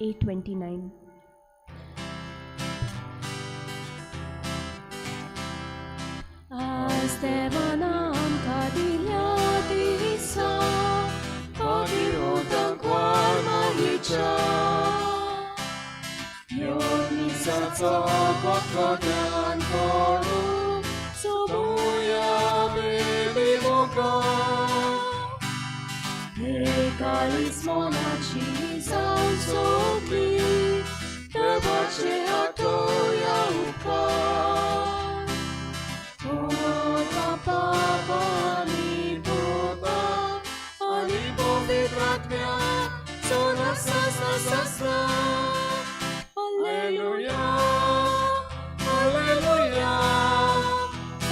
829. आज देवान आमकां दिल्या दिसा पवित्र ह्यो मिसाचो कोतो ध्यान करून सोबुया बेबी मोगा हे काळीज मनाची जावन सोबली देवाचे हातोया उपकार बापा आनी पुता आनी पवित्र आत्म्या सोना सासना सासना. Alleluia, Alleluia,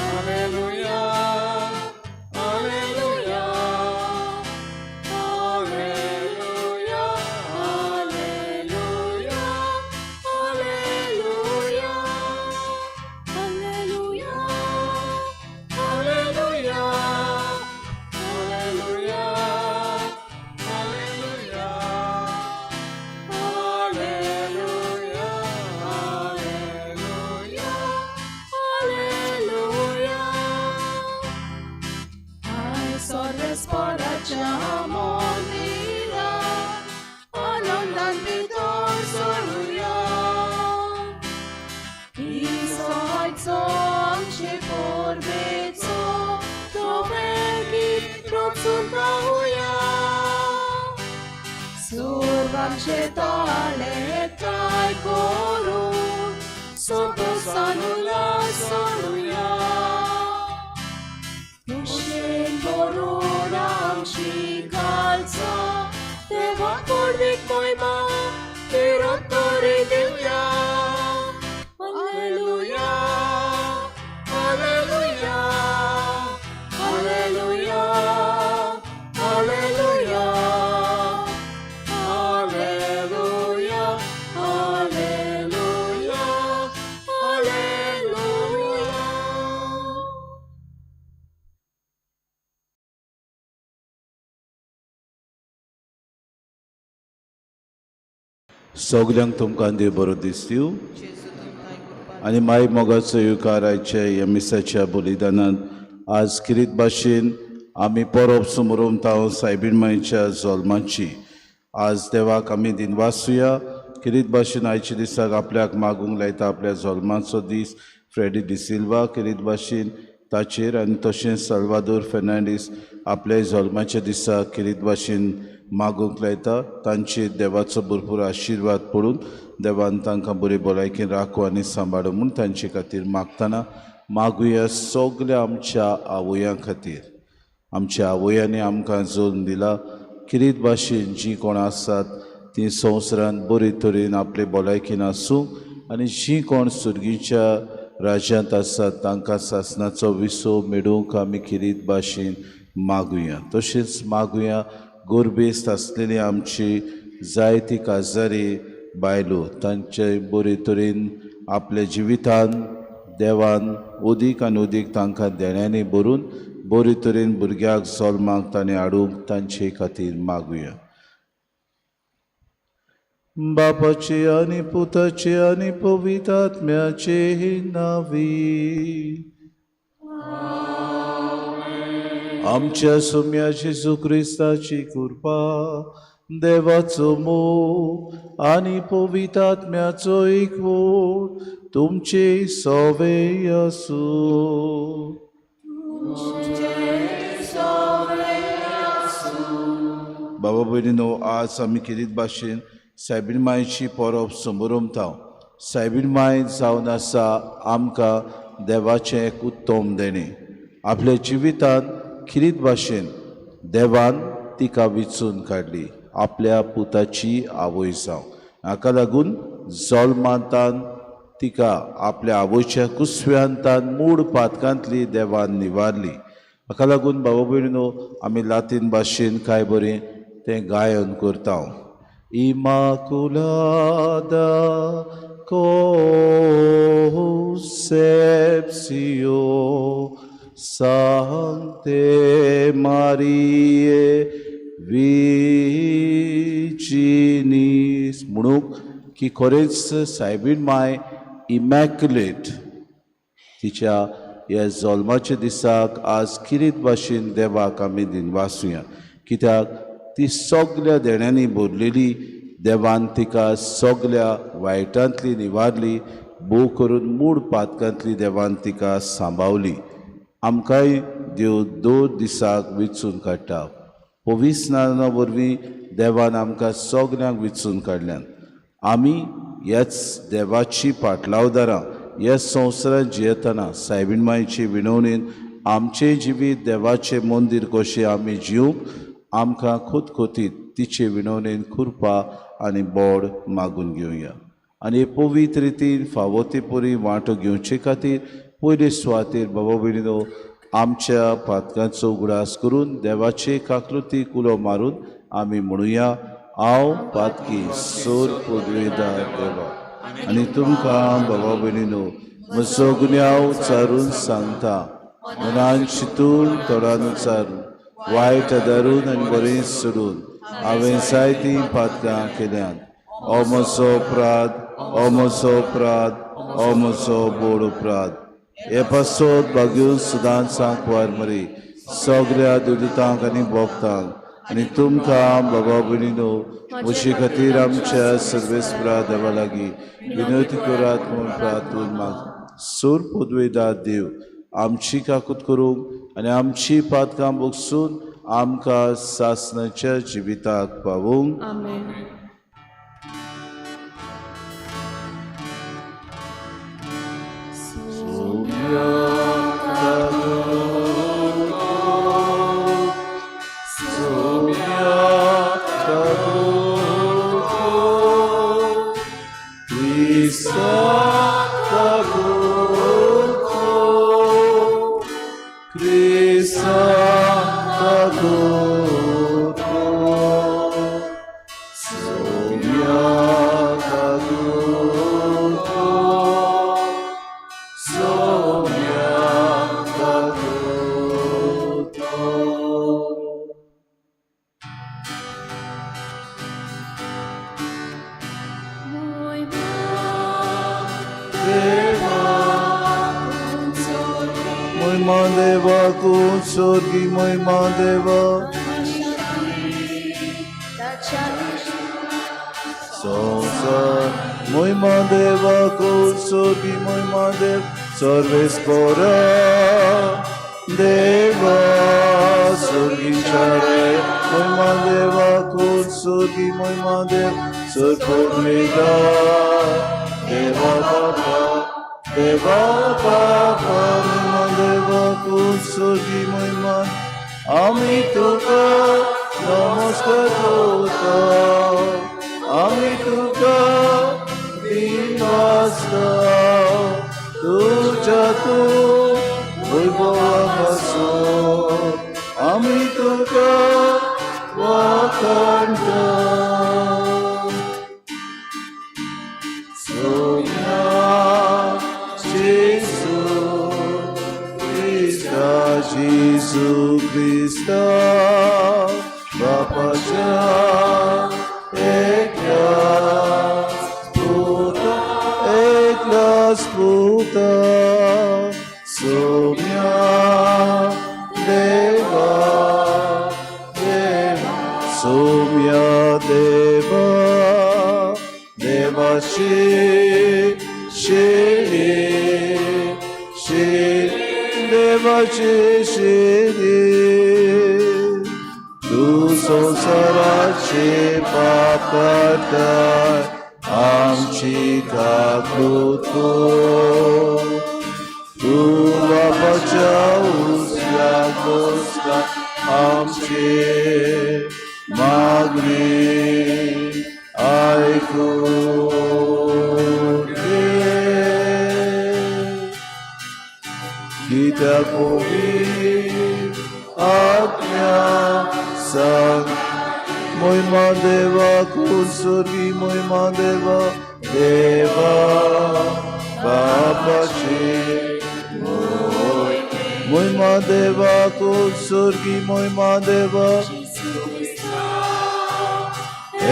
Alleluia, Alleluia, Alleluia, Alleluia, Alleluia, Alleluia, Alleluia, Alleluia, Alleluia, Alleluia, Alleluia, Alleluia. आयज सर्वेस्पराच्या मंदिरात आनंदान भितर सरुया. इसायचो आमचे परबेचो तो बेगीन रचून रावया. सर्वांचे ताळे एकठांय करून संतोशान उल्हास सोडुया. खुशेन भरून आमची काळजां देवा पडवीक मोहिमा निरंतरी दिवया. Alleluia, Alleluia, Alleluia, Alleluia, Alleluia, Alleluia, Alleluia. सगल्यांक तुमकां देव बरो दीस दिवं आनी माय मोगाचो येवकार आयच्या ह्या मिसाच्या बलिदानान. आज किरीत भाशेन आमी परब समोरमता सायबीण मायच्या जल्माची. आज देवाक आमी दिनवासुया. किरीत भाशेन आयच्या दिसाक आपल्याक मागूंक लायता आपल्या जल्माचो दीस फ्रेडी डिसिल्वा किरीत भाशेन ताचेर आनी तशेंच साल्वादोर फेर्नांडीस आपल्या जल्माच्या दिसा किरीत भाशेन मागूंक लायता. तांचेर देवाचो भरपूर आशिर्वाद पडून देवान तांकां बरी भलायकेन राखू आनी सांबाळू म्हूण तांचे खातीर मागतना मागुया सगल्या आमच्या आवयां खातीर. आमच्या आवयांनी आमकां जल्म दिला. किरीत भाशेन जीं कोण आसात तीं संवसारांत बरे तरेन आपले भलायकेन आसूं आनी जीं कोण सुर्गीच्या राज्यांत आसात तांकां सासनाचो विसव मेळोवंक आमी किरीत भाशेन मागुया. तशेंच मागुया गोरबेस्त आसलेली आमची जायती काजारी बायलो तांचे बरे तरेन आपल्या जिवितान देवान अदीक आनी अदीक तांकां देण्यांनी भरून बरे तरेन भुरग्याक जल्माक तांणी हाडूंक तांचे खातीर मागुया. बापाचे आनी पुताचे आनी पवित्र आत्म्याचे नांवी. आमच्या सोम्या जेजू क्रिस्ताची कृपा, देवाचो मोग आनी पवित्र आत्म्याचो एकवट तुमचे सवे आसूं. बाबा भयणीनो, आज आमी किरीत भाशेन सायबीण मायची परब समोरमता. सायबीण माय जावन आसा आमकां देवाचें एक उत्तम देणें. आपल्या जिवितांत किरीत भाशेन देवान तिका विचून काडली आपल्या पुताची आवय जावं. हाका लागून जल्मांतान तिका आपल्या आवयच्या कुसव्यांतान मूड पातकांतली देवान निवारली. हाका लागून बाबा भयणीनो आमी लातीन भाशेन काय बरें तें गायन करता. Immaculada Conceptio Sancte Mariae Virginis. म्हणूंक की खरेंच सायबीण माय इमॅक्युलेट तिच्या ह्या जल्माच्या दिसाक आज किरीत भाशेन देवाक आमी दिनवासुया, कित्याक ती सगल्या देण्यांनी भरलेली. देवान तिका सगल्या वायटांतली निवारली, भोव करून मूड पातकांतली देवान तिका सांबावली. आमकांय देव 2 दिसाक विचून काडटा. पविस्नाना वरवीं देवान आमकां सगल्यांक विचून काडल्यान. आमी ह्याच देवाची पाटलावदारां ह्या संवसारांत जियेतना सायबीण मायचे विनवणेन आमचें जिवीत देवाचें मंदीर कशें आमी जिवंक आमकां खुतखुतीत तिचे विनवणेन कृपा आनी बोड मागून घेवया. आनी पवित्र रितीन फावो ते परी वांटो घेवचे खातीर पयले सुवातेर बाबा भयणीनो आमच्या पातकांचो उगडास करून देवाचे काकलुतीक उलो मारून आमी म्हणुया, हांव पातकी सोर पुदवेदार देवा आनी तुमकां बाबा भयणीनो म्हजो गुन्यांव चारून सांगता, मनान चिंतून तोंडान उच्चारून वायट धरून आनी बरें सोडून हांवें जायतीं पातकां केल्यांत. ओ म्हजो अपराध, ओ म्हजो अपराध, ओ म्हजो बोड अपराध. हे पासत भाग्यून सदांच सांकवार मरी सगळ्या दुदितांक आनी भोगतांक आनी तुमकां बाबा भयणीनो म्हजे खातीर आमच्या सर्वेस्परा देवा लागीं विनवती करात म्हूण प्रार्थून माग. सोर पदवेदार देव आमची काकूत करूंक आनी आमची पातकां भोगसून आमकां सासणाच्या जिविताक पावोवंक. आमेन.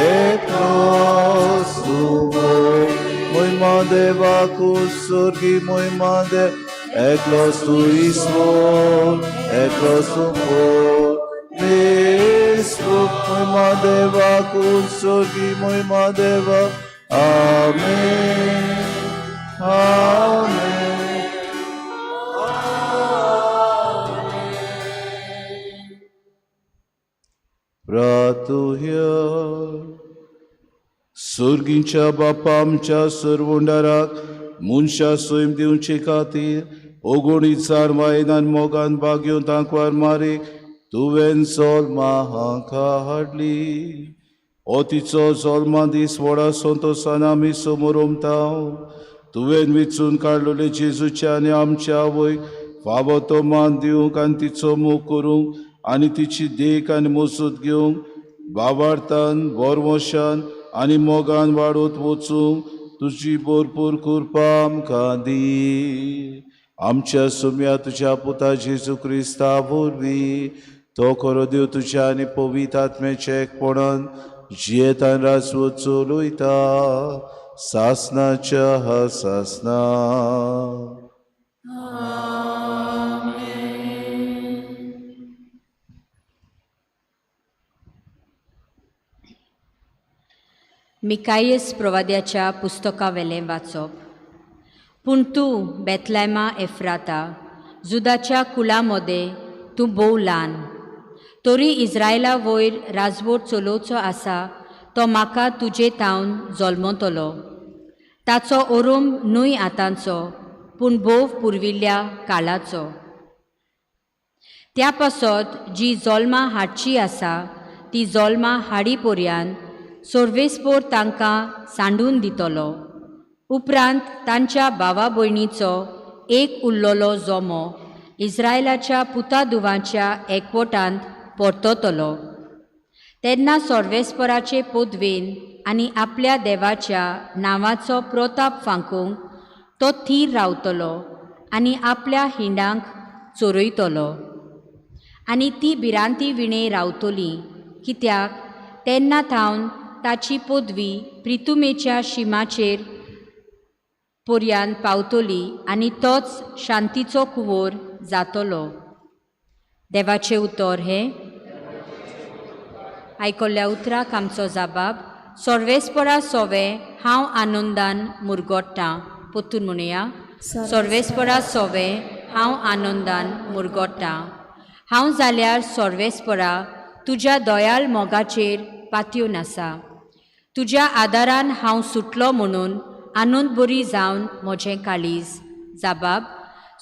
एकलोच तूं मोयमा देवाकू सुर्गी मोयमा देव एकलोच तूं ईश्वर एकलोच तूं परमेश्वर मोयमा देवाकू सुर्गी मोयमा देवा. आमेन आमेन. प्रातुह्य सुर्गींच्या बापा आमच्या सरवंडाराक मनशा सैम दिवचे खातीर ओगुणी चार वायनान मोगान बागेवन तांकवार मारी तुवें जल्मा हांका हाडली. ओ तिचो जल्मा दीस व्हडा संतोसान आमी समोर उमताव. तुवें विचून काडलेले जेजूच्या आनी आमच्या आवयक फावो तो मान दिवंक आनी तिचो मोग करूंक आनी तिची देख आनी मजूत घेवंक बाबार्थान बोरवशान आनी मोगान वाडत वचूंक तुजी भरपूर कृपा आमकां दी. आमच्या सुम्या तुज्या पुता जेजू क्रिस्ता वरवीं तो खरो देव तुज्या आनी पवित्र आत्म्याच्या एकपणान जियेतान राजवत चलयता सासनाच्या हा सासना. मिकायस प्रवाद्याच्या पुस्तकावेलें वाचप. पूण तूं बेतलायमा एफ्राता जुदाच्या कुळा मदें तूं भोव ल्हान, तरी इस्रायला वयर राजवट चलोवचो आसा तो म्हाका तुजे थावन जल्मतलो. ताचो ओरोम न्हय आतांचो पूण भोव पुर्विल्ल्या काळाचो. त्या पासत जी जल्मां हाडची आसा ती जल्मां हाडी पर्यंत सर्वेस्पोर तांकां सांडून दितलो. उपरांत तांच्या भावा भयणीचो एक उरलेलो जमो इस्रायलाच्या पुता दुवांच्या एकवटांत परततलो. तेन्ना सर्वेस्पराचे पदवेन आनी आपल्या देवाच्या नांवाचो प्रताप फांकूंक तो थीर रावतलो आनी आपल्या हिंडांक चोरयतलो. आनी ती भिरांती विणे रावतली, कित्याक तेन्ना थावन ताची पदवी प्रितुमेच्या शिमाचेर पर्यंत पावतली आनी तोच शांतीचो कुंवोर जातलो. देवाचें उतर हें. आयकल्ल्या उतराक आमचो जाबाब. सर्वेस्परा सोवे हांव आनंदान मुरगोट्टां. परतून म्हणुया. सर्वेस्परा सोवे हांव आनंदान मुरगोट्टां. हांव जाल्यार सर्वेस्परा तुज्या दयाल मोगाचेर पातयेवन आसा. तुज्या आदारान हांव सुटलो म्हणून आनंद बरी जावन म्हजें काळीज. जाबाब.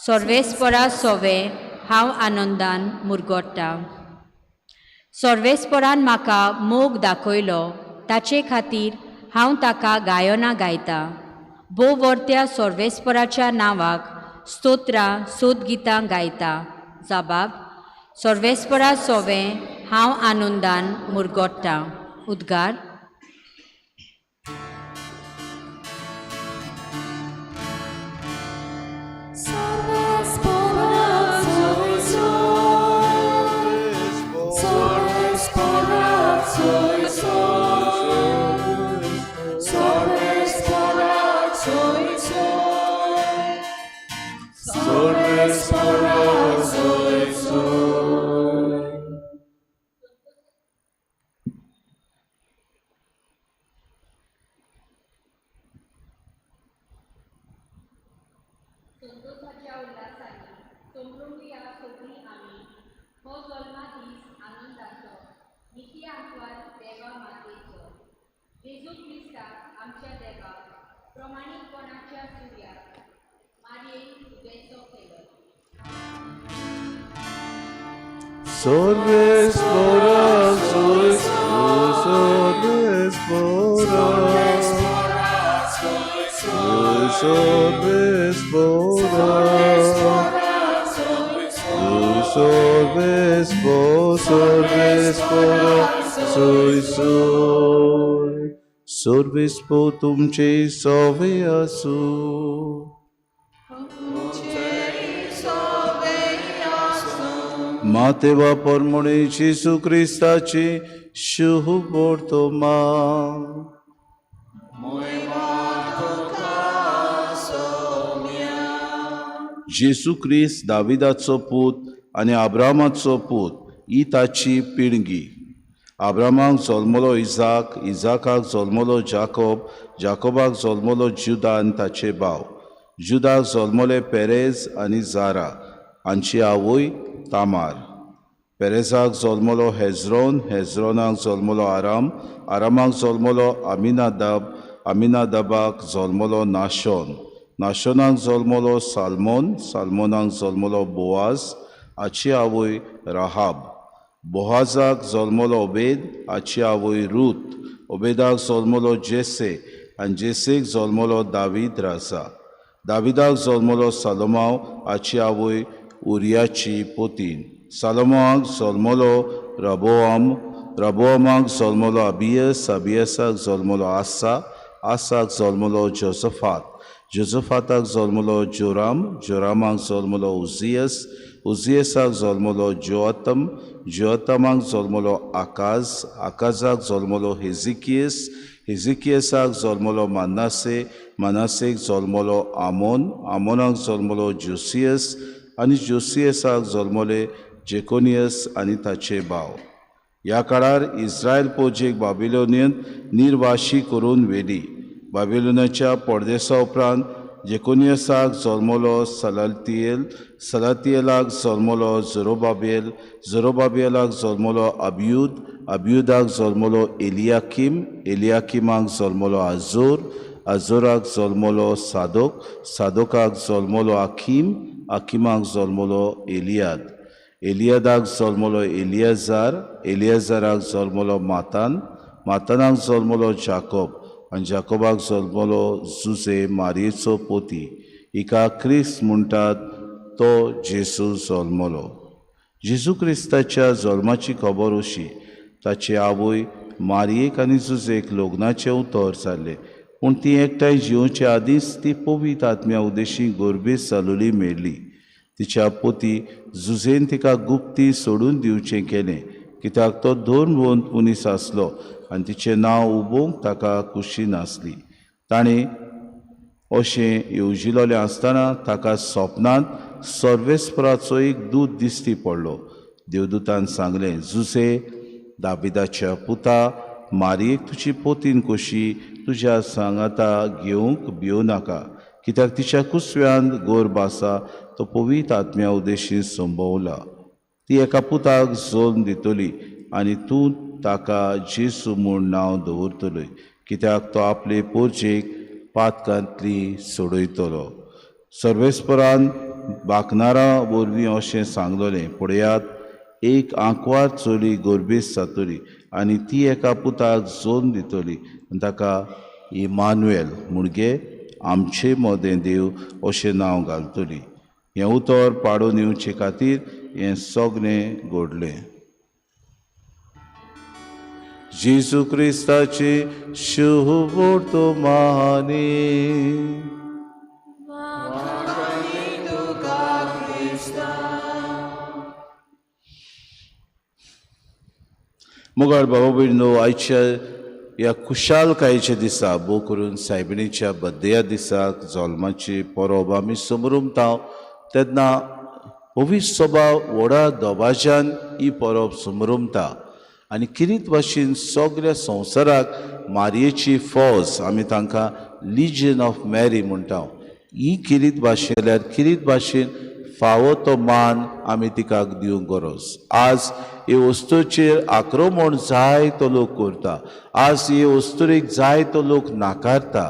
सर्वेस्परा सोवे हांव आनंदान मुरगोट्टां. सर्वेस्परान म्हाका मोग दाखयलो ताचे खातीर हांव ताका गायनां गायतां. भोव वर्त्या सर्वेस्पराच्या नांवाक स्तोत्रां सोदगितां गायता. जाबाब. सर्वेस्परा सोवे हांव आनंदान मुरगोट्टां. उद्गार. संतोषाच्या उल्हासांनी संभ्रमुया सगळीं आमी, हो जल्मा दीस आनंदाचो, निती आंकवार देवा मातेचो. जेजू क्रिस्ताक आमच्या देवाक प्रमाणीकपणाच्या सुर्याक मारयेन उदेचो केलो. सर्वेस्परा सोय सर्वेस्परा सर्वेस्परा सर्वेस्परा सोय सोय सर्वेस्पो तुमचे सवे आसूं. माते वा परमणे जेजू क्रिस्ताची शुभ वर्तमान। जेजू क्रिस्त दाविदाचो पूत आनी आब्रामाचो पूत ही ताची पिळगी। आब्रामाक जल्मलो इजाक, इजाकाक जल्मलो जाकोब, जाकोबाक जल्मलो जुदा आनी ताचे भाव, जुदाक जल्मले पेरेज आनी जारा हांची आवय तामार, पेरेजाक जल्मलो हेज्रोन, हेज्रोनाक जल्मलो आराम, आरामाक जल्मलो अमिनादाब, अमिनादाबाक जल्मलो नाशोन, नाशोनाक जल्मलो साल्मोन, साल्मोनाक जल्मलो बोआज हाची आवय राहाब, बोहाजाक जल्मलो ओबेद हाची आवय रूत, ओबेदाक जल्मलो जेसे आनी जेसेक जल्मलो दावीद राजा, दाविदाक जल्मलो सालोमाव हाची आवय उरियाची पोतीन, सालोमाक जल्मलो रबोआम, रबोआमाक जल्मलो अबियस, अबियसाक जल्मलो आसा, आसाक जल्मलो जोसफात, जोसफाताक जल्मलो जोराम, जोरामाक जल्मलो उजियस, उजियसाक जल्मलो जोअतम, जोअतमाक जल्मलो आकाज, आकाजाक जल्मलो हेजिकियस, हेजिकियसाक जल्मलो मानासे, मानासेक जल्मलो आमोन, आमोनाक जल्मलो जोसियस आनी जोसियसाक जल्मले जेकोनियस आनी ताचे भाव। ह्या काळार इस्रायल फौजेक बाबिलोनियन निर्वाशी करून व्हेली। बाबिलोनाच्या परदेसा उपरांत जेकोनियसाक जल्मलो सलातियल, सलातियलाक जल्मलो जोरोबाबेल, जोरोबाबेलाक जल्मलो अबियुद, अबियुदाक जल्मलो एलियाकीम, एलियाकीमाक जल्मलो आजोर, आजोराक जल्मलो सादोक, सादोकाक जल्मलो आखीम, आखीमाक जल्मलो एलियाद, एलियादाक जल्मलो एलियाजार, एलियाजाराक जल्मलो मातान, मातानाक जल्मलो जाकोब आनी जाकोबाक जल्मलो जुजे मारयेचो पोती, हिका क्रिस्त म्हणटात तो जेजू जल्मलो। जेजू क्रिस्ताच्या जल्माची खबर अशी, ताची आवय मारयेक आनी जुजेक लग्नाचें उतर जाल्लें, पूण ती एकठांय जिवचे आदींच ती पवित्र आत्म्या उदेशी गोरबेज जालोली मेळ्ळी। तिच्या पोती जुजेन तिका गुप्ती सोडून दिवचें केलें, कित्याक तो धर्मवंत मनीस आसलो आनी तिचें नांव उबोवंक ताका खुशी नासली। ताणें अशें येवजिलोलें आसतना ताका सपनांत सर्वेस्पराचो एक दूत दिश्टी पडलो। देवदूतान सांगलें, जुजे दाविदाच्या पुता, मारयेक तुजी पोतीन कशी तुज्या सांगाता घेवंक भिवं नाका, कित्याक तिच्या कुसव्यांत गर्भ आसा तो पवित्र आत्म्या उदेशी संभवला। ती एका पुताक जल्म दितली आनी तूं ताका जेजू म्हूण नांव दवरतली, कित्याक तो आपले पोरजेक पातकांतली सोडयतलो। सर्वेस्परान बाकनारा वरवीं अशें सांगलोलें, पळयात एक आंकवार चली गर्भेस्त जातली आनी ती एका पुताक जल्म दितली आनी ताका इमानुएल म्हणजे आमचे मदें देव अशें नांव घालतली। हें उतर पाडून येवचे खातीर हें सगळें घडलें। जेजू क्रिस्ताची शुभ वर्तमानी। मुगार बाबा भयणीनो, आयच्या ह्या खुशालकायेच्या दिसा, भोव करून सायबिणीच्या बड्डेया दिसाक जल्माची परब आमी समरुमता तेन्ना पवित्र सभा व्हडा दबाज्यान ही परब समरुमता आनी किरीत भाशेन सगळ्या संवसाराक मारयेची फौज आमी तांकां लिजन ऑफ मॅरी म्हणटा। ही किरीत भाशेन जाल्यार किरीत भाशेन फावो तो मान आमी तिका दिवंक गरज। आज हे वस्तूचेर आक्रमण जाय तो लोक करता, आज हे वस्तुरेक जाय तो लोक नाकारता,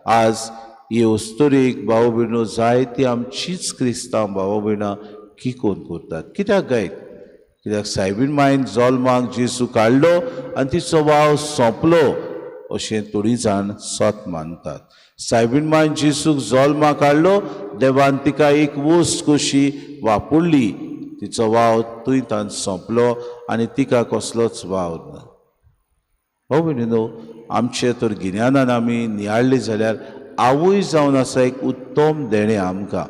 आज हे वस्तुरेक भाव भयणो जाय ती आमचीच क्रिस्तांव भाव भयणां किकोन करतात। कित्याक गायत? कित्याक सायबीण मायन जल्माक जेजू काडलो आनी तिचो वाव सोंपलो अशें थोडीं जाण सत मानतात। सायबीण मायन जेजूक जल्माक काडलो, देवान तिका एक वस्त कशी वापरली, तिचो वाव थंय तान सोंपलो आनी तिका कसलोच वाव ना। भाव भयणीनो, आमचे तर गिन्यानान आमी नियाळ्ळी जाल्यार आवय जावन आसा एक उत्तम देणें आमकां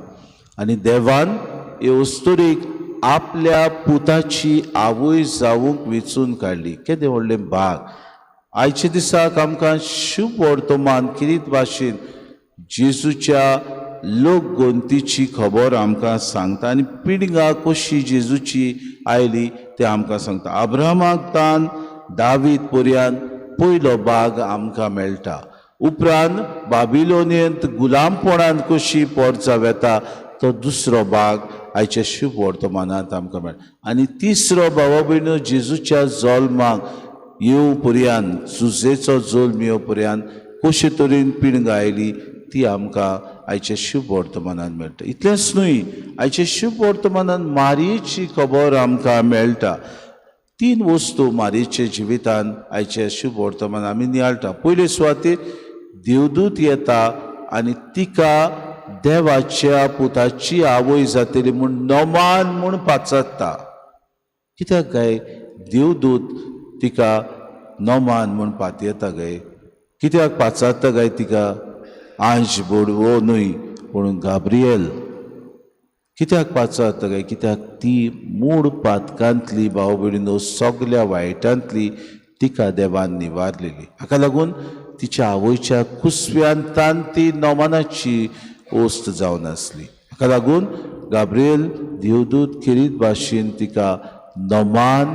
आनी देवान हे वस्तुरीक आपल्या पुताची आवय जावंक वेंचून काडली. केदें व्हडलें भाग. आयच्या दिसाक आमकां शुभ वर्तमान किरीत भाशेन जेजूच्या लोकगोंतीची खबर आमकां सांगता आनी पिडगां कशी जेजूची आयली तें आमकां सांगता. अब्राहमाक तान दावीद पर्यंत पयलो भाग आमकां मेळटा. उपरांत बाबिलोनियंत गुलामपणान कशी पोरचा वेता तो दुसरो भाग आयच्या शुभ वर्तमानांत आमकां मेळटा. आनी तिसरो भावा भयणो जेजूच्या जल्माक येवं पर्यंत, जुजेचो जल्म येवं पर्यंत कशे तरेन पिणगां आयली ती आमकां आयच्या शुभ वर्तमानान मेळटा. इतलेंच न्हय, आयच्या शुभ वर्तमानान मारयेची खबर आमकां मेळटा. तीन वस्तू मारयेच्या जिवितान आयच्या शुभ वर्तमान आमी नियाळटा. पयले सुवातेर देवदूत येता आनी तिका देवाच्या पुताची आवय जातली म्हूण नमान म्हूण पाचारता. कित्याक काय देवदूत तिका नमान म्हूण पातयेता गाय? कित्याक पाचारता काय तिका? आंज बोडवो न्हय पूण गाब्रियल कित्याक पाचारता काय? कित्याक ती मूळ पातकांतली भाव भयणीनो सगल्या वायटांतली तिका देवान निवारलेली. हाका लागून तिच्या आवयच्या कुसव्यांतान ती नमानाची ओस्त जावन आसली. हाका लागून गाब्रियल देवदूत खेरीत भाशेन तिका नमान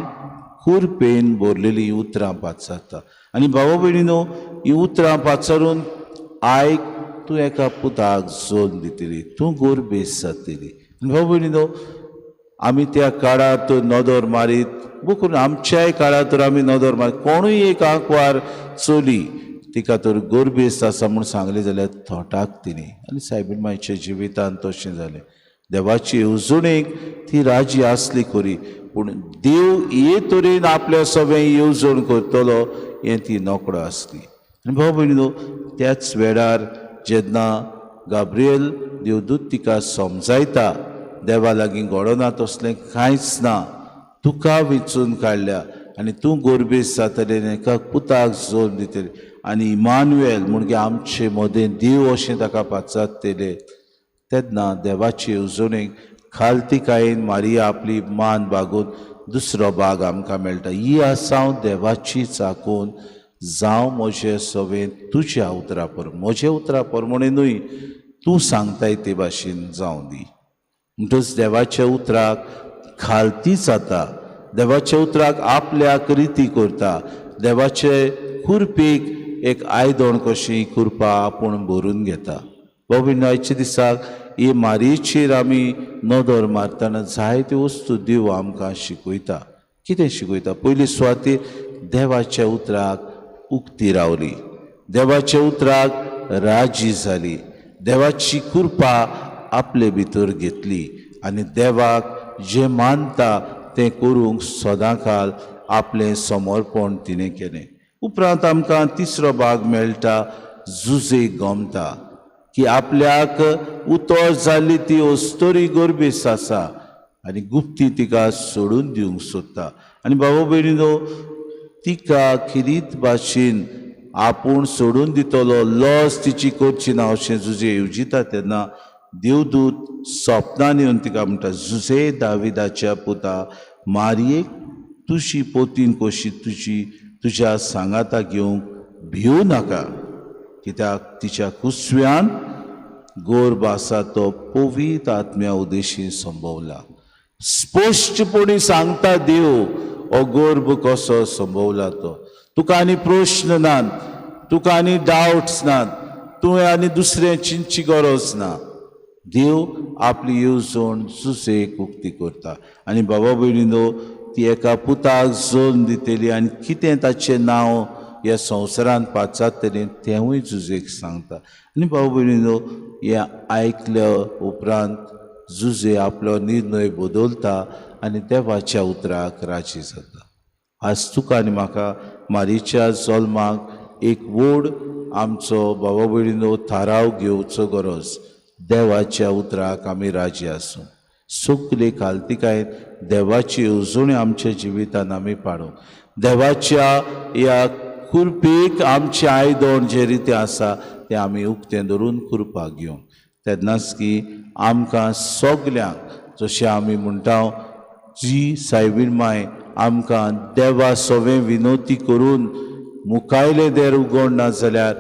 कुरपेन भरलेली उतरां पाचारता. आनी भावा भयणीनो ही उतरां पाचारून आयक, तूं एका पुताक जल्म दितली, तूं गोरबेस जातली. आनी भाव भयणीनो आमी त्या काळार तर नदर मारीत करून आमच्याय काळार तर आमी नदर मारीत कोणूय एक आंकवार चली तिका तर गोरबेस्त आसा म्हूण सांगलें जाल्यार थोटाक तिणें. आनी सायबीण मायच्या जिवितान तशें जालें. देवाची येवजणेक ती राजी आसली खरी, पूण देव हे तरेन आपल्या सगळें येवजण करतलो हें ती नकळो आसली. आनी भाव भयणीनो त्याच वेळार जेन्ना गाब्रियल देवदूत तिका समजायता देवा लागीं घडना तसलें कांयच ना, तुका वेंचून काडल्या आनी तूं गोरबेस जातलें आनी एका पुताक जल्म दितलें आनी इमानुएल म्हणजे आमचे मदें देव अशें ताका पाचारतले. तेन्ना देवाचे येवजणेक खालतिकायेन मारिया आपली मान बागोवन दुसरो भाग आमकां मेळटा. ही आसा हांव देवाची चाकून जावं म्हजें सवें तुज्या उतरा पर, म्हज्या उतरा प्रमाणे न्हय तूं सांगताय ते भाशेन जावं दी. म्हणटच देवाच्या उतराक खालती जाता, देवाच्या उतराक आपल्याक रिती करता, देवाचे कुरपेक एक आयदण कशी कुरपा आपूण भरून घेता. बाबा आयच्या दिसाक ही मारयेचेर आमी नदर मारतना जायत्यो वस्तू देव आमकां शिकयता. कितें शिकयता? पयली सुवातेर देवाच्या उतराक उक्ती रावली, देवाच्या उतराक राजी जाली, देवाची कृपा आपले भितर घेतली आनी देवाक जें मानता तें करूंक सदांकाल आपलें समर्पण तिणें केलें. उपरांत आमकां तिसरो भाग मेळटा, जुजे गमता की आपल्याक उतर जाल्ली ती अस्तोरी गोरबेस आसा आनी गुप्ती तिका सोडून दिवंक सोदता. आनी बाबा भयणीनो तिका खेरीत भाशेन आपूण सोडून दितलो, लॉस तिची करची ना अशें जुजे येवजिता तेन्ना देवदूत सपनान येवन तिका म्हणटा, जुजे दाविदाच्या पुता मारयेक तुजी पोतीन कशी तुजी तुज्या सांगाता घेवंक भिवू नाका, कित्याक तिच्या कुसव्यान गोरब आसा तो पवित्र आत्म्या उदेशी संभवला. स्पश्टपणी सांगता देव हो गोर्भ कसो संभवला तो. तुका आनी प्रश्न नात, तुका आनी डावट्स नात, तुवें आनी दुसरें चिंतची गरज ना. देव आपली येवजण जुजेक उक्ती करता. आनी बाबा भयणीनो ती एका पुताक जल्म दितली आनी कितें ताचें नांव ह्या संवसारांत पाचारतलें तेंवूय जुजेक सांगता. आनी बाबा भयणीनो हें आयकल्या उपरांत जुजे आपलो निर्णय बदलता आनी देवाच्या उतराक राजी जाता. आज तुका आनी म्हाका मारीच्या जल्माक एक व्हड आमचो बाबा भयणीनो थाराव घेवचो गरज, देवाच्या उतराक आमी राजी आसूं. सगले खालतिकायेन देवाची येवजणी आमच्या जिवितान आमी पाडूं. देवाच्या ह्या कुरपेक आमचें आयदण जे रितें आसा तें आमी उक्तें धरून कुरपाक घेवंक, तेन्नाच की आमकां सगल्यांक जशें आमी म्हणटा जी सायबीण माय आमकां देवा सोवें विनोती करून मुखायलें देर उगड ना जाल्यार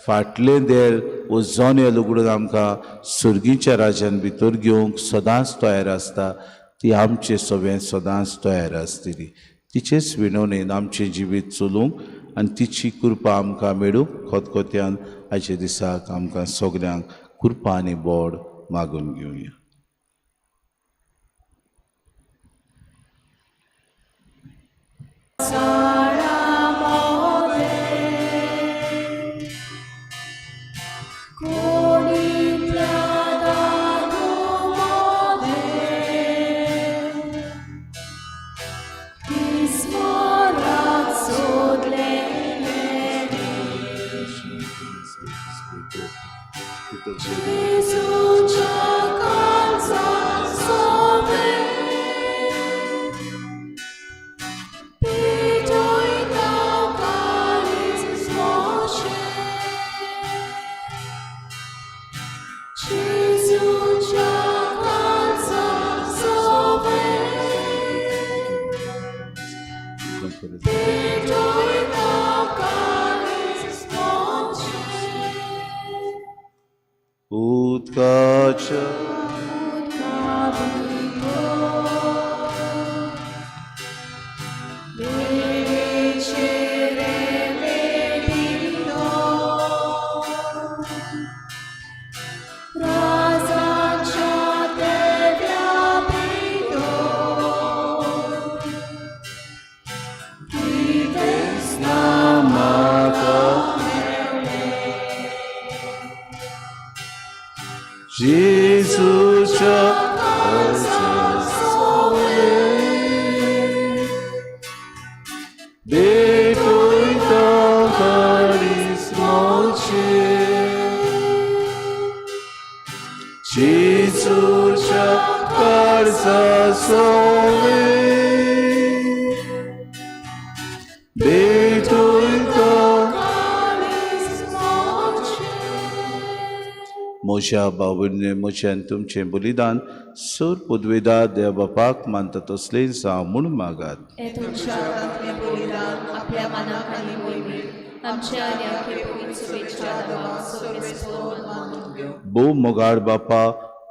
फाटलें देर वो जोनेल उगडून आमकां सुर्गीच्या राज्यान भितर घेवंक सदांच तयार आसता. ती आमचे सवें सदांच तयार आसतली. तिचेच विनवणेन आमचें जिवीत चलूंक आनी तिची कृपा आमकां मेळूंक खतखत्यान आयच्या दिसाक आमकां सगल्यांक कृपा आनी बोड मागून घेवया. उदकाच्या जेजूच्या भेटोयता काळीज मोचे जेजूच्या काळजा सोवे भेटोयता. म्हज्या बावडने म्हजें आनी तुमचें बलिदान सर पदवेदार देव बापाक मानता तसलें जावं म्हूण मागात. भोव मोगाळ बापा,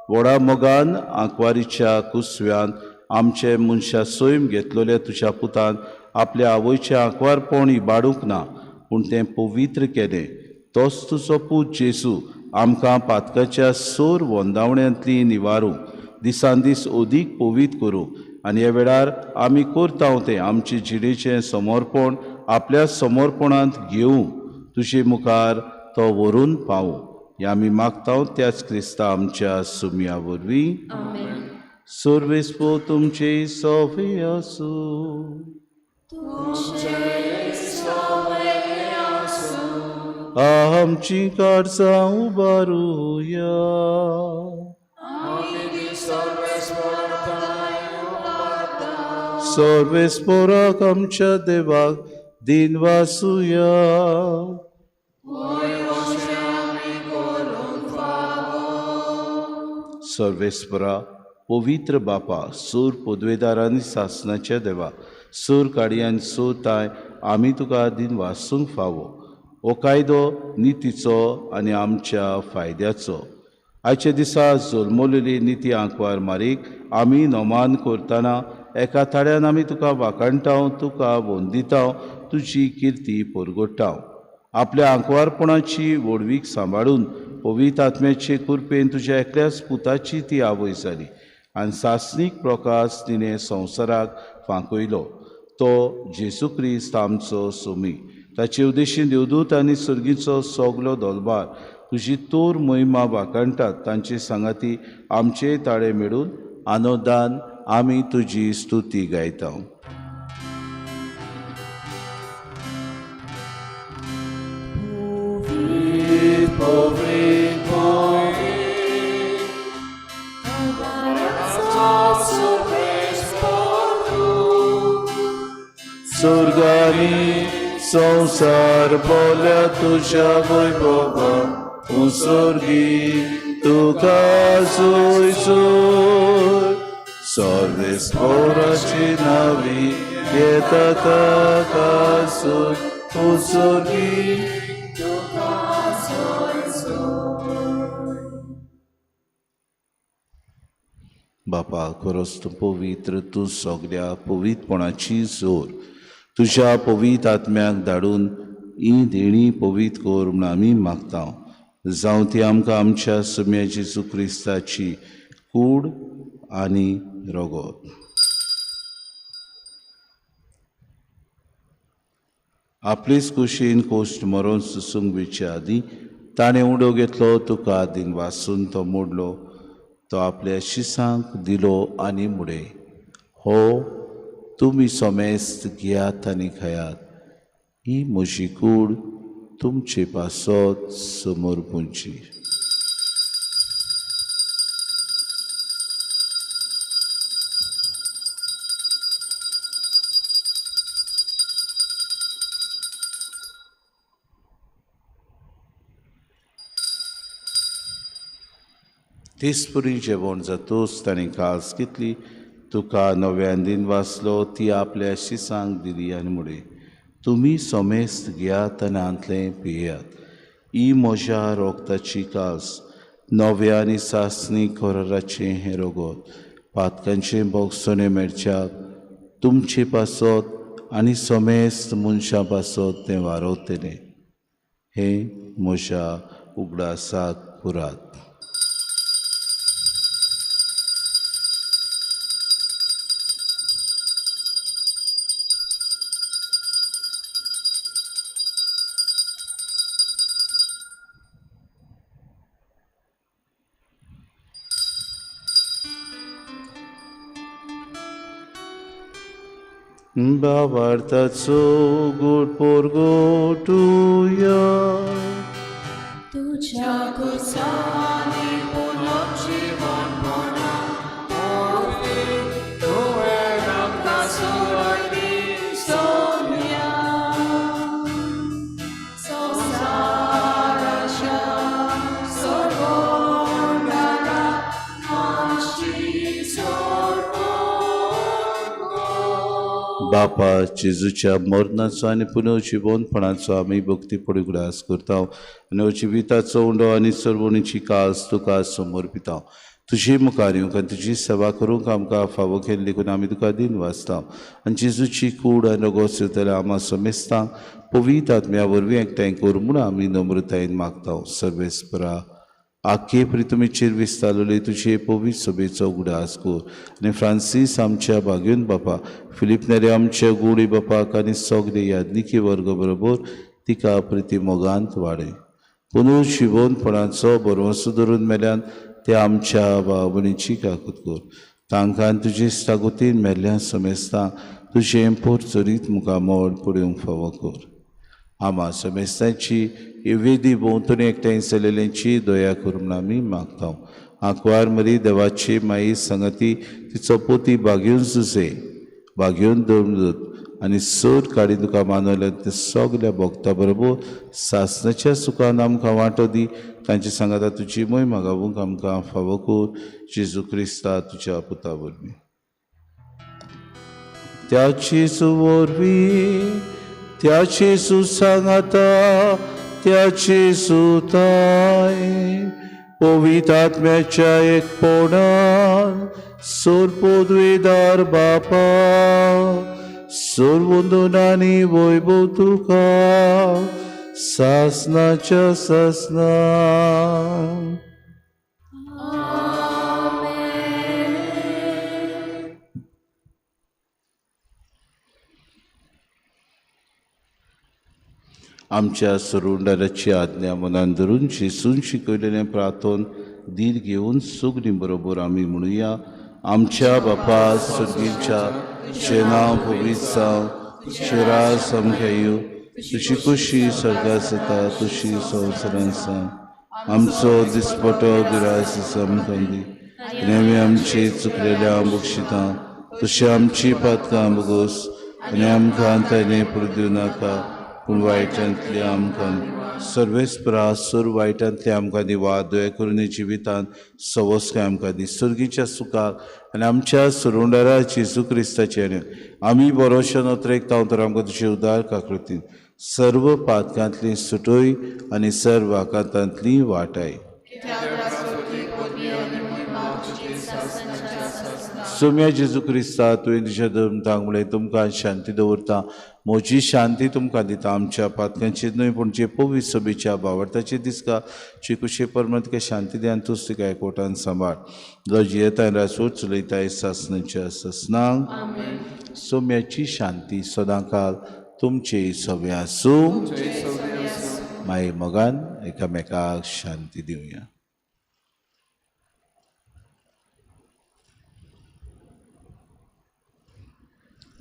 व्हडा मोगान आंकवारीच्या कुसव्यान आमचे मनशा सैम घेतलेल्या तुज्या पुतान आपल्या आवयचें आंकवारपण इबाडूंक ना, पूण तें पवित्र केलें. तोच तुजो पूत जेजू आमकां पातकाच्या सोर वंदावण्यांतली निवारूं, दिसान दीस अदीक पवित्र करूं आनी ह्या वेळार आमी करता तें आमचे जिणेचें समर्पण आपल्या समर्पणांत घेवं, तुजे मुखार तो व्हरून पावूं. हें आमी मागता त्याच क्रिस्ता आमच्या सुमया वरवीं. सर्वेस्पो तुमचे सोफे आसूं. आमची काळजां उबारुया. सर्वेस्पोराक आमच्या देवाक दिन वासुया. सर्वेस्परा पवित्र बापा, सूर पदवेदार आनी सासनाच्या देवा, सूर काडी आनी सूर ताय आमी तुका दिन वासूंक फावो. हो कायदो नितीचो आनी आमच्या फायद्याचो. आयच्या दिसा जल्मलेली निती आंकवार मारीक आमी नमान करतना एका ताळ्यान आमी तुका वाखाणटाव, तुका वंदिताव, तुजी किर्ती परगोटाव. आपल्या आंकवारपणाची व्हडवीक सांबाळून पवित्र आत्म्याचे कृपेन तुज्या एकल्याच पुताची ती आवय जाली आनी सासणीक प्रकाश तिणें संवसाराक फांकयलो. तो जेजू क्रिस्त आमचो सोमी. ताचे उद्देशीन देवदूत आनी सर्गीचो सगलो दलबार तुजी तोर महिमा वाखाणटात. तांचे सांगाती आमचे ताळे मेळून आनंदान आमी तुजी स्तुती गायता. स्वर्गानी संवसार बोल्या तुज्या वैभवा उंसर्गी तुका जोय जोय. सर्वेस्पोराची नावी येता ताकासून उसोनी. तुका सोय. बापा, खरोच तूं पवित्र, तूं सगल्या पवित्रपणाची जोर. तुज्या पवित्र आत्म्याक धाडून ही देणी पवित्र कर म्हूण आमी मागता. जावं ती आमकां आमच्या सुम्या जेजू क्रिस्ताची कूड आनी रगत. आपलेच कुशीन कोश्ट मरोन सुसूंक वेचे आदीं ताणें उडो घेतलो, तुका दिन वासून तो मोडलो, तो आपल्या शिसांक दिलो आनी मुडे, हो तुमी सोमेस्त घेयात आनी खायात, ही म्हजी कूड तुमचे पासत समोर पुंची. तेचपरी जेवण जातूच ताणें कास घेतली, तुका नव्यान दिन वाचलो, ती आपल्या शिसांक दिली आनी मुडे, तुमी सोमेस्त घेयात आनी हांतलें पियात, ही म्हज्या रोगताची कास, नव्या आनी सासणी कराराचें हें रगत, पातकांचें भोगसणें मेळच्याक तुमचे पासत आनी सोमेस्त मनशां पासत तें वारवतलें. हें म्हज्या उगडासाक पुरात. भावार्थाचो गोड पोरगोटुया. तुझ्या कुसानी पुनर्जीवनपणा वरवीं तुवें आमकां सुरय दिसोवया. संवसाराच्या सर्वोंडारा आमची सोडवण. बापा, जेजूच्या मरणाचो आनी पुनर्जिवनपणाचो आमी भक्तीपणी उगडास करता आनी जिविताचो उंडो आनी सर्वणीची कास तुका समर्पिता. तुजे मुखार येवंक आनी तुजी सेवा करूंक आमकां फावो केल्ली देखून आमी तुका दिन वाचता. आनी जेजूची कूड आनी रगत सोदतल्या आमा समेस्तांक पवित्र आत्म्या वरवीं एकठांय कर म्हूण आमी नम्रतायेन मागता. सर्वेस्परा, आखे प्रितुमीचेर विस्तारलेली तुजे पवित्र सभेचो उगडास कर आनी फ्रांसीस आमच्या भाग्योन बापा, फिलीप नेरे आमच्या गुडी बापाक आनी सगळे याज्ञिकी वर्ग बरोबर तिका प्रिती मोगांत वाडय. पुनर्जिवनपणाचो भरवंसो धरून मेल्यान ते आमच्या भाव भयणीची काकूत कर. तांकां तुजे सागोतीन मेल्ल्या समेस्तां तुजें पोर चरीत मुखामळ पळोवंक फावो कर. आमा समेस्तांची ही वेदी भोंवतणी एकठांय जालेल्यांची दया कर म्हूण आमी मागता. आंकवार मरी देवाची माई संगती तिचो पोती बागेवन सुसे बागेवन दवरून आनी सोद काडी तुका मानवल्या ते सगल्या भोगता बरोबर सासणाच्या सुखान आमकां वांटो दी. तांचे सांगाता तुजी मोय मागावूंक आमकां फावो कर. जेजू क्रिस्ता तुज्या पुता वरवीं. त्या जेजू वरवीं, त्या जेजू सांगाता, त्या जेजूताय पवित्र आत्म्याच्या एकपणान सोरपोदवेदार बापा, सोरवंदनानी वैभव तुका सासनाच्या सासना. आमच्या सरुंडाराची आज्ञा मनान धरून जेजून शिकयलेलें प्रार्थन धीर घेवन सुगणी बरोबर आमी म्हणुया. आमच्या बापा सर्गीच्या, तुजें नांव पवित्र जावं, तुजें राज आमकां येवं, तुजी खुशी स्वर्गात जाता तशी संवसारांत जावं. आमचो दिसपटो गिरास आमकां दी, आनी आमी आमची चुकलेल्या बक्षितां तशी आमची पातकां बगोस, आनी आमकां ताणें पडूं दिवं नाका, पूण वायटांतली आमकां सर्वेस्परा सर्व वायटांतली आमकां दिवा, दया करून जिवितांत सवस्काय आमकां दी, सर्गीच्या सुखाक आनी आमच्या सुरुंडारा जेजू क्रिस्ताचे आमी बरोशे नोत्रेक तर आमकां तुजे उदार काकृतीन सर्व पातकांतली सुटय आनी सर्व आकांतांतली वाटाय. सोम्या जेजू क्रिस्ता, तुवें तुज्या धर्मतांक म्हणलें तुमकां शांती दवरता, म्हजी शांती तुमकां दिता, आमच्या पातकांची न्हय पूण जे पवित्र सभेच्या भावार्थाची दिसका चिकुशे परमत तुका शांती दी आनी तूच तुका एकवटान सांबाळ, जो जियेताय रासोच चलयताय सासणाच्या सासणाक. सोम्याची शांती सदांकाल तुमचे सगळे आसूं. मागीर मोगान एकामेकाक शांती दिवया.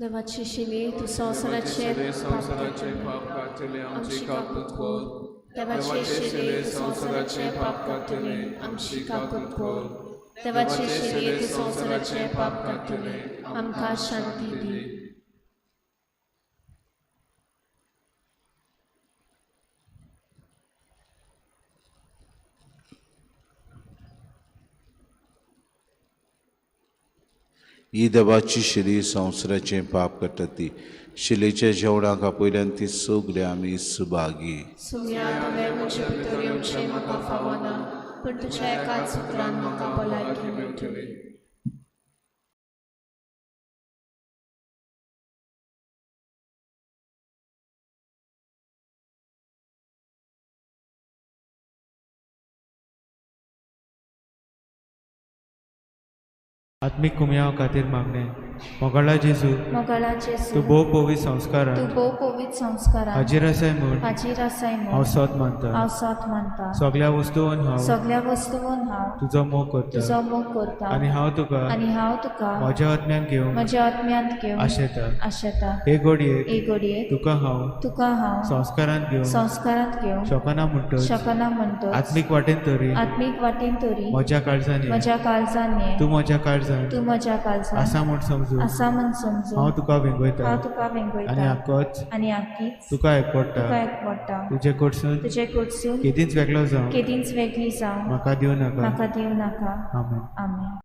देवाची शिली तूं संवसाराचे संवसाराचे पाप काडटले आमची काकूत कर. देवाची शिली तूं संवसाराचे पाप काडटले आमची काकूत कर. देवाची शिली तूं संवसाराचे पाप काडटले आमकां शांती दी. ही देवाची शिली संवसाराचें पाप करता ती शिलेच्या जेवणाक आपयल्यान ती सगळे आमी सुभागी. सुम्या तुवें म्हजे भितर येवचें म्हाका फावना, पूण तुज्या एकाच उतरान म्हाका भलायकी मेळटली. आत्मीक कुमयाव खातीर मागणें. मोगाळा जेजू, मोगाळा जेजू, तूं भोव पवित्र संस्कारान तूं भोव पवित्र संस्कारान हाजीर आसाय म्हूण हाजीर आसाय हांव म्हूण सोद मानता. हांव सोद मानता. सगळ्या वस्तून हांव सगळ्या वस्तून हांव तुजो मोग करता तुजो मोग करता आनी हांव तुका आनी हांव तुका म्हज्या आत्म्यान घेवंक म्हज्या आत्म्यांत घेवन आशेता. आशेता. हे घडयेक हे घडयेक तुका हांव तुका हांव संस्कारांत घेवंक संस्कारांत घेवंक शकना म्हणटच शकना म्हणटच आत्मीक वाटेन तरी आत्मीक वाटेन तरी म्हज्या काळजान ये. म्हज्या काळजान ये. तूं म्हज्या काळजान तूं म्हज्या काळजान आसा म्हूण समजून आसा म्हूण समजून हांव तुका वेंगयता हांव तुका आनी वेंगयता आकोच आनी आकीच तुका एकवडटा. तुका एकवडटा. तुजे कडसून तुजे कडसून केदींच वेगळो जावं केदींच वेगळी जावं म्हाका दिवं नाका. म्हाका दिवं नाका. आमेन. आमेन.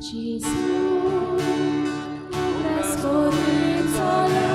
Gesù, trascorrenza la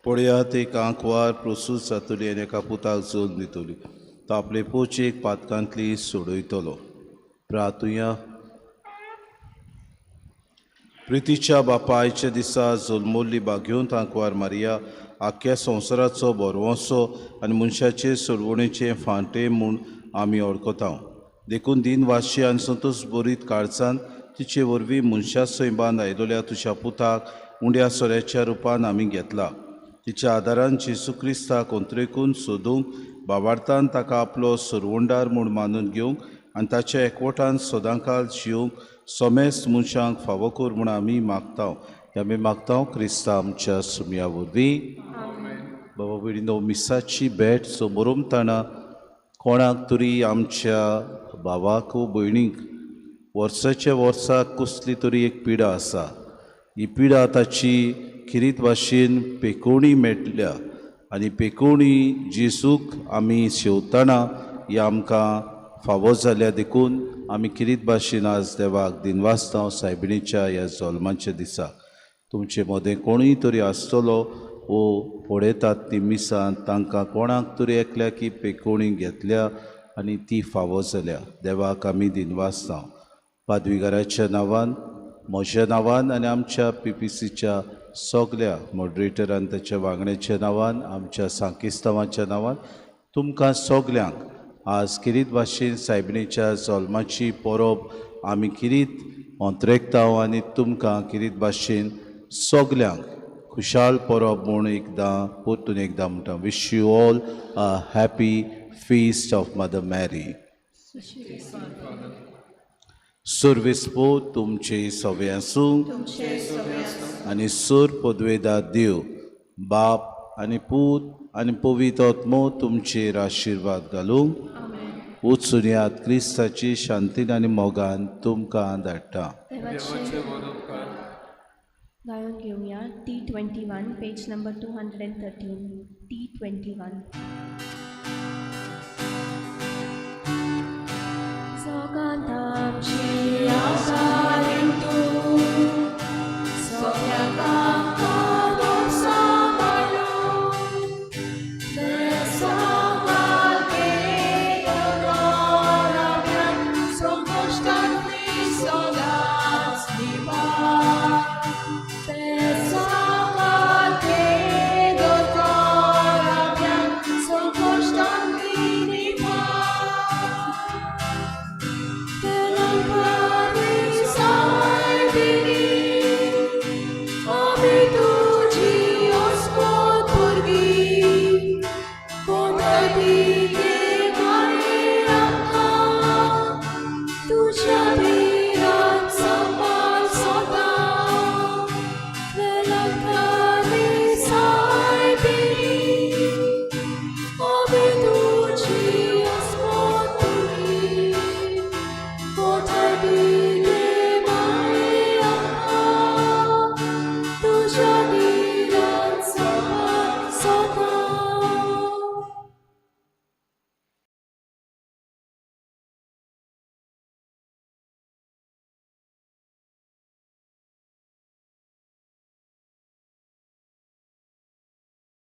पळयात एक आंकवार प्रसूत जातली आनी एका पुताक जल्म दितली. तो आपले पोचेक पातकांतली सोडयतलो. प्रातुया. प्रितीच्या बापायच्या दिसा जल्मोल्ली बागेवंत आंकवार मारिया आख्ख्या संवसाराचो भरवंसो आनी मनशाचे सोडवणेचे फांटे म्हूण आमी वळखता. देखून दिनवाशी आनी संतोश बरीत काळजान तिचे वरवीं मनशा सैमान आयलोल्या तुज्या पुताक उंड्या सोऱ्याच्या रुपान आमी घेतला. तिच्या आदारान जेजू क्रिस्ताक अंत्रेकून सोदूंक बाबार्थान ताका आपलो सरवंडार म्हूण मानून घेवंक आनी ताच्या एकवटान सदांकाल जिवंक समेस्त मनशांक फावो कर म्हूण आमी मागता. आमी मागता क्रिस्ता आमच्या सुमया वरवीं. बाबा भयणीनो, मिसाची भेट समोरमताना कोणाक तरी आमच्या भावाक वो भयणीक वर्साच्या वर्साक कसली तरी एक पिडा आसा. ही पिडा ताची खिरीत भाशेन पेकोवणी मेळटल्या आनी पेकोवणी जेजूक आमी शेवतना ही आमकां फावो जाल्या. देखून आमी किरीत भाशेन आज देवाक दिनवासता सायबिणीच्या ह्या जल्माच्या दिसा. तुमचे मदें कोणूय तरी आसतलो वो पळयतात ती मिसां तांकां कोणाक तरी एकल्याक ही पेकोवणी घेतल्या आनी ती फावो जाल्या. देवाक आमी दिनवासता. पादविगाराच्या नांवान, म्हज्या नांवान आनी आमच्या पीपीसीच्या सगल्या मॉडरेटरान ताच्या वांगड्याच्या नांवान, आमच्या सांकिस्तांवाच्या नांवान तुमकां सगल्यांक आज किरीत भाशेन सायबिणीच्या जल्माची परब आमी किरीत अंत्रेकता आनी तुमकां किरीत भाशेन सगल्यांक खुशाल परब म्हूण एकदां परतून एकदां म्हणटा. Wish you all a happy feast of Mother Mary. सर्वेस्पो तुमचे सवे आसूं आनी सूर पदवेदा देव बाप आनी पूत आनी पवित्र आत्मो तुमचेर आशिर्वाद घालूंक वचून याद क्रिस्ताची शांतीन आनी मोगान तुमकां धाडटा. गायोन घेवया T21 page number 213. T21. जगांत आमची